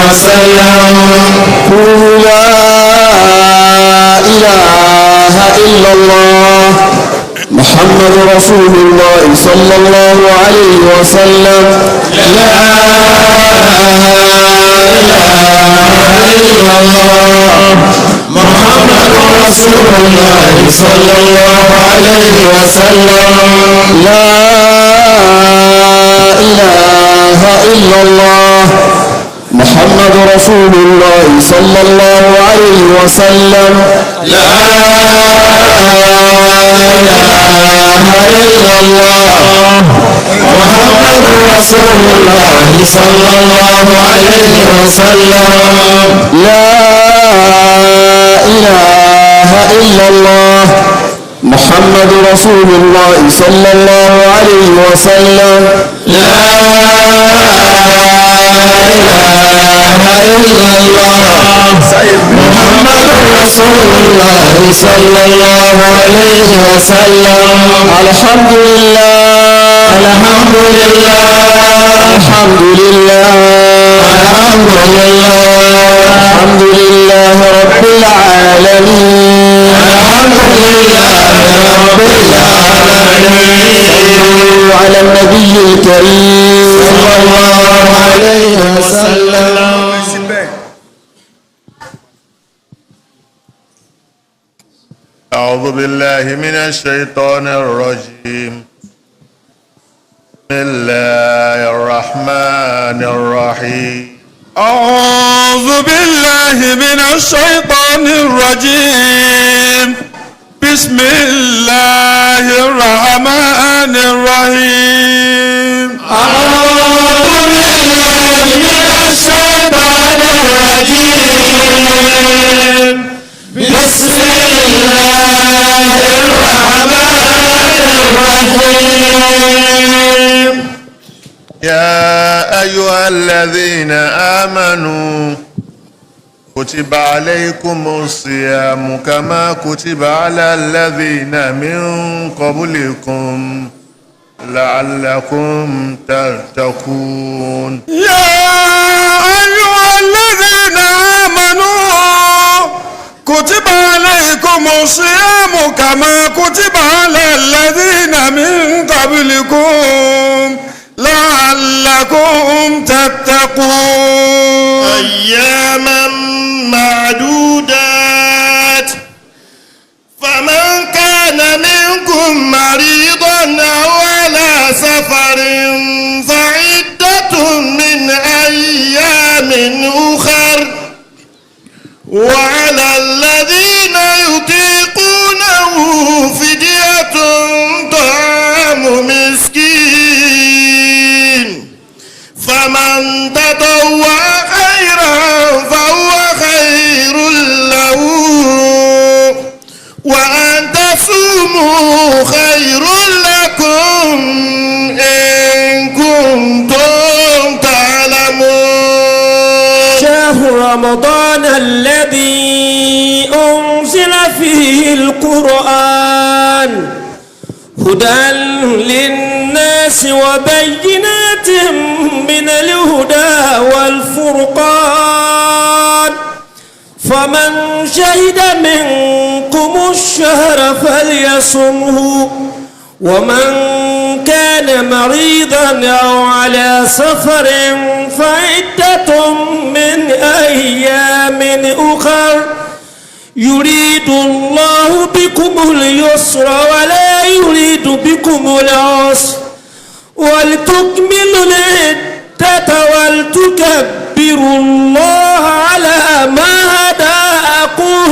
وسلم. قولوا لا إله إلا الله محمد رسول الله صلى الله عليه وسلم. لا إله إلا الله محمد رسول الله صلى الله عليه وسلم. لا إله إلا الله محمد رسول الله صلى الله عليه وسلم. لا إله إلا الله محمد رسول الله صلى الله عليه وسلم. لا إله إلا الله محمد رسول الله صلى الله عليه وسلم. لا إله إلا الله محمد رسول الله صلى الله عليه وسلم. الحمد لله الحمد لله الحمد لله الحمد لله الحمد لله رب العالمين. الحمد لله رب العالمين. صلوا على النبي الكريم صلى الله عليه وسلم. أعوذ بالله من الشيطان الرجيم. بسم الله الرحمن الرحيم. أعوذ بالله من الشيطان الرجيم. بسم الله الرحمن الرحيم. أعوذ بالله من الشيطان الرجيم. بسم الله الرحمن الرحيم. يا أيها الذين آمنوا كتب عليكم الصيام كما كتب على الذين من قبلكم لعلكم تتقون. يا أيها الذين آمنوا كتب عليكم الصيام كما كتب على الذين من قبلكم لعلكم تتقون. أياما معدودات فمن كان منكم مريضا أو على سفر فعدة من أيام أخر وعلى الذين يطيقونه فدية طعام مسكين فمن تطوع خيرا فهو خير له وأن تصوموا خير لكم إن كنتم تعلمون. شهر رمضان الذي أنزل فيه القرآن هدى للناس وبينات من الهدى والفرقان فمن شهد منكم الشهر فليصمه ومن كان مريضا أو على سفر فعدة من أيام أخر يريد الله بكم اليسر ولا يريد بكم العسر ولتكملوا العدة ولتكبروا الله على ما هداكم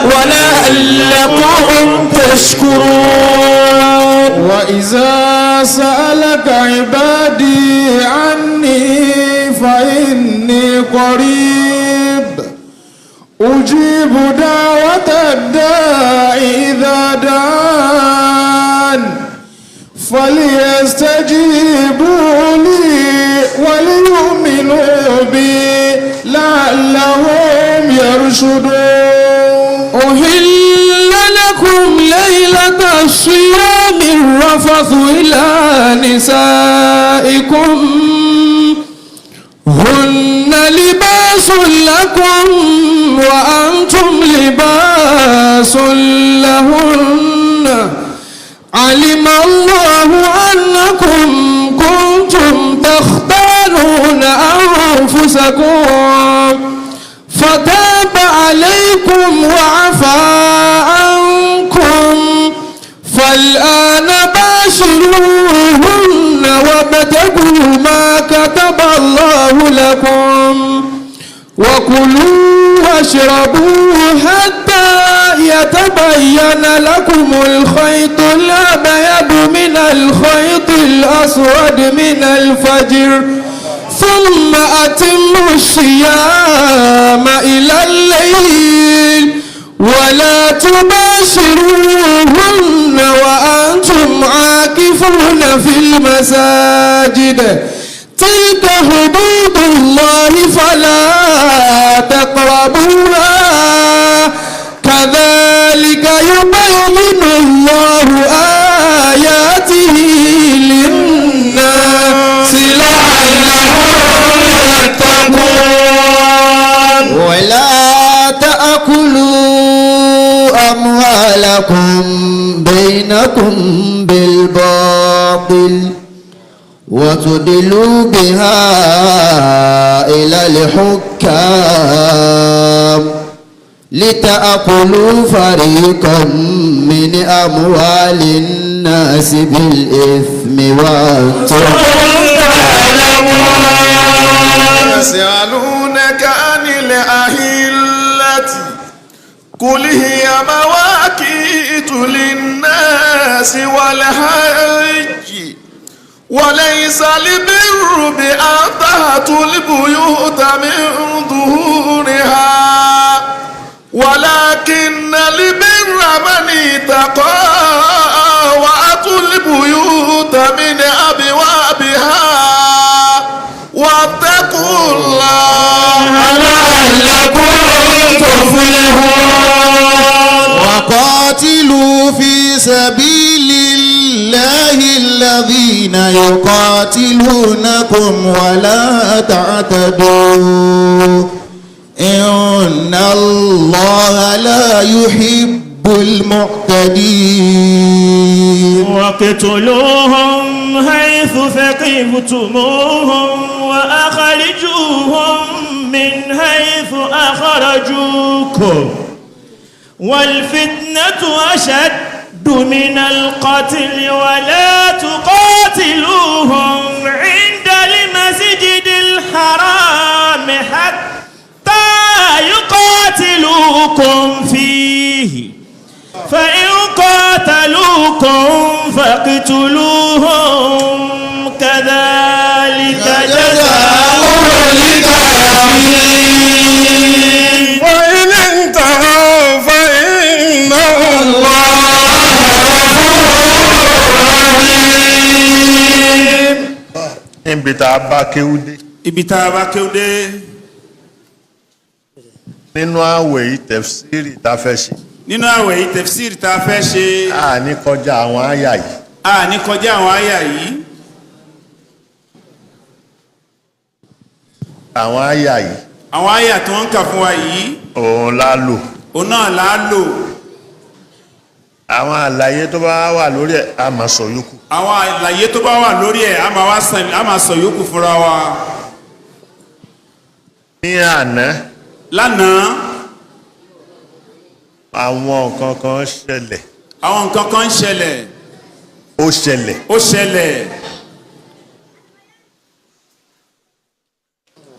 ولعلكم تشكرون. وإذا سألك عبادي عني فإني قريب أجيب دعوة الداع إذا دعان فليستجيبوا لي وليؤمنوا بي لعلهم يرشدون. أحل لكم ليلة الصيام الرفث إلى نسائكم هن لباس لكم وأنتم لباس لهن. علم الله أنكم كنتم تختانون أنفسكم فتاب عليكم وعفى عنكم، فالآن باشروهن وابتغوا ما كتب الله لكم، وكلوا واشربوا حتى يتبين لكم الخيط الأبيض من الخيط الأسود من الفجر، ثم أتموا الصيام إلى الليل، ولا تباشروهن وأنتم عاكفون في المساجد. تلك حدود الله فلا تقربوها، كذلك يبين الله آياته للناس لعلهم يتقون. ولا تأكلوا أموالكم بينكم بالباطل وتدلوا بها إلى الحكام لتأكلوا فريقا من أموال الناس بالإثم وأنتم تعلمون. يسألونك عن الأهلة قل هي مواقيت للناس والحج، وليس البر بأن تأتوا البيوت من ظهورها، ولكن البر من اتقى وأتوا البيوت من أبوابها واتقوا الله لعلكم تفلحون. وقاتلوا في سبيل الله الذين يقاتلونكم ولا تعتدوا، إن الله لا يحب المعتدين. واقتلوهم حيث ثقفتموهم وأخرجوهم من حيث أخرجوكم، والفتنة أشد من القتل، ولا تقاتلوهم عند المسجد الحرام حتى يقاتلوكم فيه، فإن قاتلوكم فاقتلوهم، كذلك جزاء الكافرين. وإن انتهوا فإن الله رحيم. Níbi tá a bá kéwú dé. Ibi tá a bá kéwú dé. Nínú àwẹ̀ yìí, tẹ̀fsírì tá a fẹ́ ṣe. Nínú àwẹ̀ yìí, tẹ̀fsírì tá a fẹ́ ṣe. A ní kọjá àwọn àyà yìí. A ní kọjá àwọn àyà yìí. Àwọn àyà yìí. Àwọn àyà tí wọ́n ń kà fún wa yìí. Òun la lò. Òun náà la lò. Àwọn àlàyé tó bá wà lórí ẹ̀ a máa sọ yòókù. Àwọn àlàyé tó bá wà lórí ẹ̀ a máa sọ yòókù fúnra wa. Ní àná. Lánàá. Àwọn nǹkan kan ṣẹlẹ̀. Àwọn nǹkan kan ṣẹlẹ̀. Ó ṣẹlẹ̀. Ó ṣẹlẹ̀.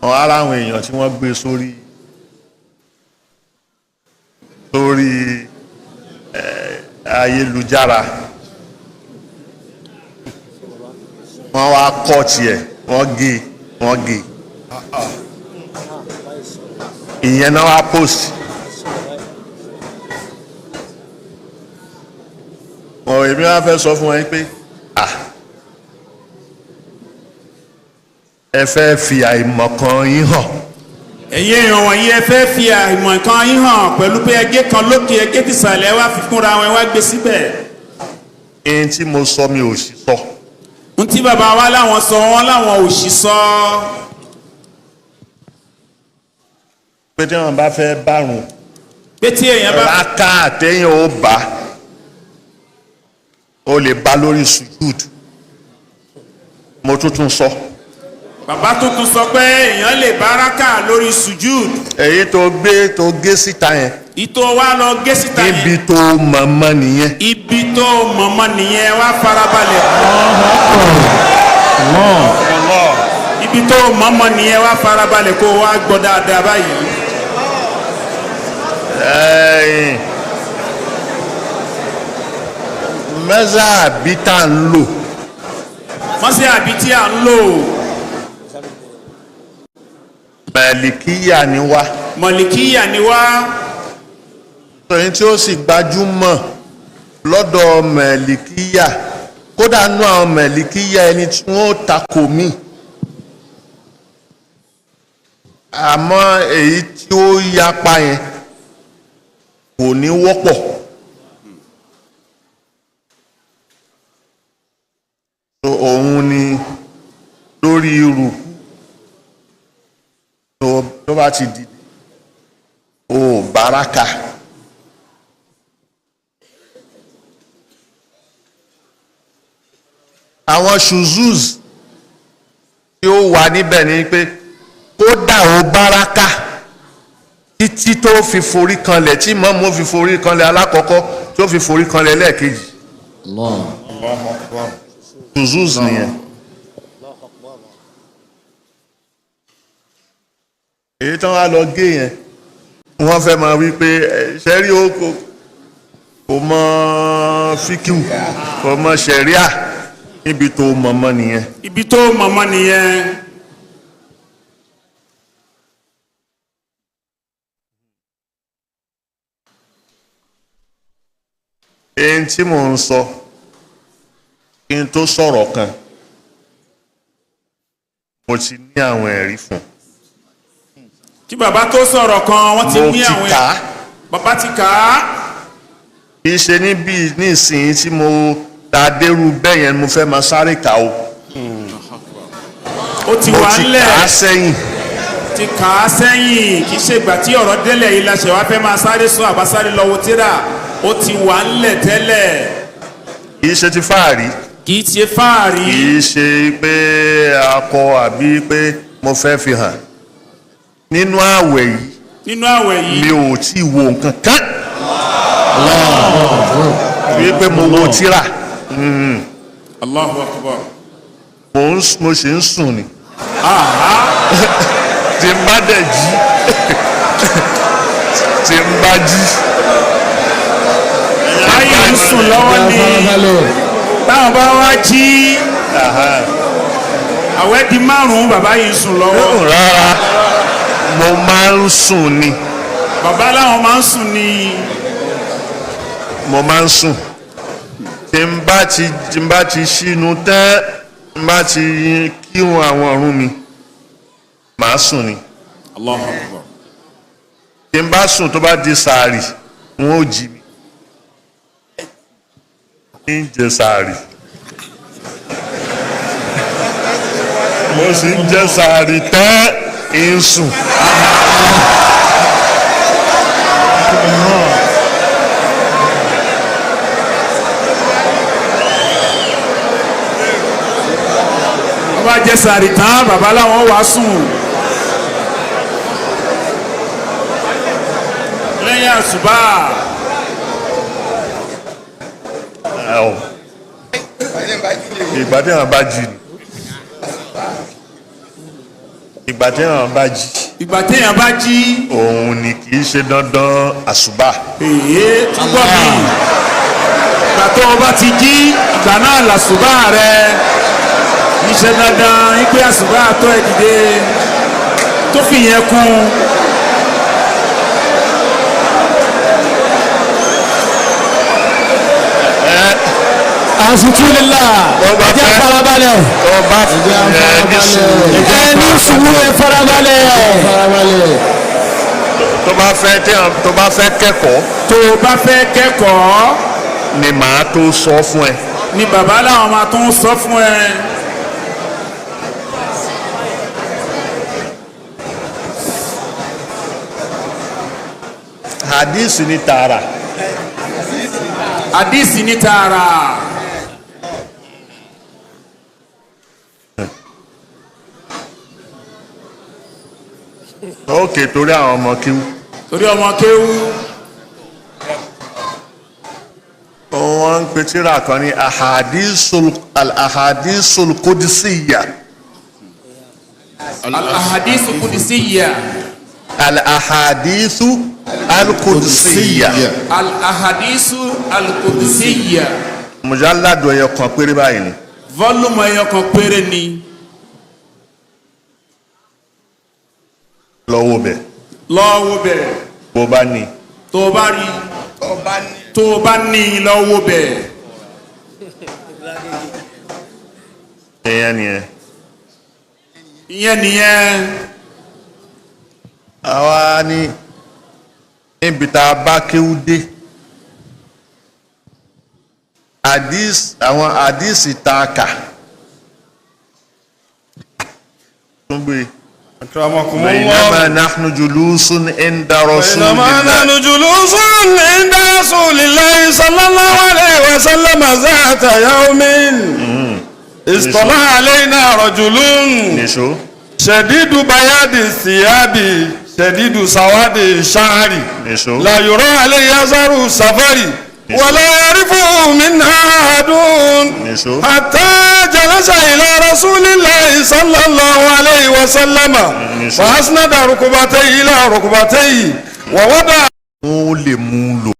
Ara àwọn èèyàn tí wọ́n gbé sórí ayélujára, wọ́n wá kọ́ tiẹ̀, wọ́n gé ìyẹn náà wá post. Ọ̀rọ̀ èmi wá fẹ́ sọ fún wọn pé ẹ fẹ́ fi àìmọ̀kan yín hàn. Ẹ̀yin èèyàn wọ̀nyí, ẹ fẹ́ fi àìmọ̀kan yín hàn pẹ̀lú pé ẹgẹ́ kan lókè, ẹgẹ́ tìsàlẹ̀, ẹ wá fi kúnra wọn, ẹ wá gbé síbẹ̀. Ẹni tí mo sọ mi ò sì sọ. N tí bàbá wa láwọn sọ, wọn láwọn ò sì sọ. Pé tí wọ́n bá fẹ́ bárun, Pé tí èèyàn bá rákà àtẹ̀yìn ó bá, ó lè bá lórí sujud. Mo tuntun sọ. Bàbá tuntun sọ pé èèyàn lè bá rákà lórí sujud. Èyí tó gbé tó gé síta yẹn, Ìtò wa lọ gé síta yẹn, níbi tó mọ̀mọ́ nìyẹn. Ibi tó mọ̀mọ́ nìyẹn, wá farabalẹ̀. Ibi tó mọ̀mọ́ nìyẹn, wá farabalẹ̀ kó wá gbọ́ dáadáa báyìí. Ẹ̀yìn mẹ́sàbí tá ń lò, Mọ́sí àbí tí à ń lò, mẹ̀lìkíyà ni wá. Mọ̀lìkíyà ni wá. Èyí tí ó sì gbajúmọ̀ lọ́dọ̀ mẹ̀lìkíyà, kódà nú àwọn mẹ̀lìkíyà, ẹni tí wọ́n takò mí, àmọ́ èyí tí ó yapa yẹn kò ní wọ́pọ̀. So òun ni lórí rùkú, tó bá ti dìde, ó báraka. Àwọn shuzuz tí ó wà níbẹ̀ ni pé kódà ó báraka títí tó fi forí kanlẹ̀, tí mọ́mú fi forí kanlẹ̀ alákọ̀ọ́kọ́, tó fi forí kanlẹ̀ lẹ́ẹ̀kejì. Shuzuz nìyẹn. Èyí tán wá lọ gé yẹn, wọ́n fẹ́ máa wí pé ṣẹ́rí ó kò mọ fíkìú, kò mọ ṣẹ̀ríà. Níbi tó mọ̀mọ́ nìyẹn. Ibi tó mọ̀mọ́ nìyẹn. Èyí tí mò ń sọ, kí n tó sọ̀rọ̀ kan, mo ti ní àwọn ẹ̀rí fún. Kí bàbá tó sọ̀rọ̀ kan, wọ́n ti Mo ní ti àwọn kà á. Bàbá ti kà á. Kì í ṣe níbi nísìnyí tí mo ta dérú bẹ́ẹ̀ yẹn mo fẹ́ máa sáré kà o. Ó ti Mo wà ti ńlẹ̀. kà á sẹ́yìn. Ti kà á sẹ́yìn. Kì í ṣe ìgbà tí ọ̀rọ̀ délẹ̀ yìí la ṣe wá fẹ́ máa sáré sọ àbá sáré lọ wo tíra. Ó ti wà ńlẹ̀ tẹ́lẹ̀. Kì í ṣe ti fáàrí. Kì í ṣe fáàrí. Kì í ṣe pé akọ àbí pé mo fẹ́ fi hàn. Nínú ààwẹ̀ yìí, Nínú àwẹ̀ yìí, mi ò tí ì wo nǹkan kan wípé mo wo tíra. Allahu Akbar. Mo sì ń sùn ni. Tí n bá dẹ̀ jí, tí n bá jí, Ayé ń sùn lọ́wọ́ ni. Táwọn bá wá jí, àwẹ̀ di 5, bàbá yìí ń sùn lọ́wọ́. Rárá, mo máa ń sùn ni. Bàbá láwọn máa ń sùn ni. Mo máa ń sùn. Tí n bá ti ṣínú tán, tí n bá ti kírun àwọn ọ̀run mi, màá sùn ni. Allahu Akbar. Tí n bá sùn, tó bá di sàárì, wọn ò jí mi, ń jẹ sàárì, mo sì ń jẹ sàárì tán, ń sùn. Wọ́n bá jẹ sàárì tán, bàbá láwọn wàá sùn lẹ́yìn àsùbá. Ẹ o. Ìgbà tí àwọn bá jí ni, ìgbà tí àwọn bá jí, Ìgbà téèyàn bá jí, òun ni, kì í ṣe dandan àsùbà. Èyí túbọ̀ mi, ìgbà tó o bá ti jí, ìgbà náà làsùbá rẹ. Níṣẹ́ dandan ìpè àsùbá tó ẹ dìde tó fi yẹn kún. Asutulila. Tó bá Ẹ jẹ́ fẹ́- farabalẹ̀. Tó bá ẹ ní sùúrù. Ẹ ní sùúrù, ẹ farabalẹ̀. Tó bá fẹ́ tó bá fẹ́ kẹ́kọ̀ọ́, Tó o bá fẹ́ kẹ́kọ̀ọ́, ni màá tó sọ fún ẹ. Ni bàbá làwọn máa tún sọ fún ẹ. Hadith ni tààrà. Àdìsí ní tààrà. Ókè, torí àwọn ọmọ kíw. Torí ọmọ kéwú. Wọ́n ń pe tírà kan ní al-ahadisul qudusiyya. Al-ahadisu kudisiya. Al-ahadisu al-qudusiyya. Al-ahadisu al-kudisiya. Mujalladu ẹyọ kan péré báyìí ni. Volume ẹyọ kan péré ni. Lọ́wọ́ bẹ̀. Lọ́wọ́ bẹ̀. Bó bá ní. Tó o bá rí, tó o bá ní, lọ́wọ́ bẹ̀. Ìyẹn nìyẹn. Ìyẹn nìyẹn. Àwa ní níbi tá a bá kéwú dé, hadith, àwọn hadith tá a kà tún gbé. بينما نحن جلوس عند رسول بينما الله نحن جلوس عند رسول الله صلى الله عليه وسلم ذات يوم اطلع علينا رجل Nìṣó. شديد بياض الثياب شديد سواد الشعر Nìṣó. لا يرى عليه أثر السفر ولا يعرفه منا أحد Nìṣó. حتى جلس إلى رسول الله صلى الله عليه وسلم Nìṣó. فأسند ركبتيه إلى ركبتيه ووضع Wọ́n lè mú un lò.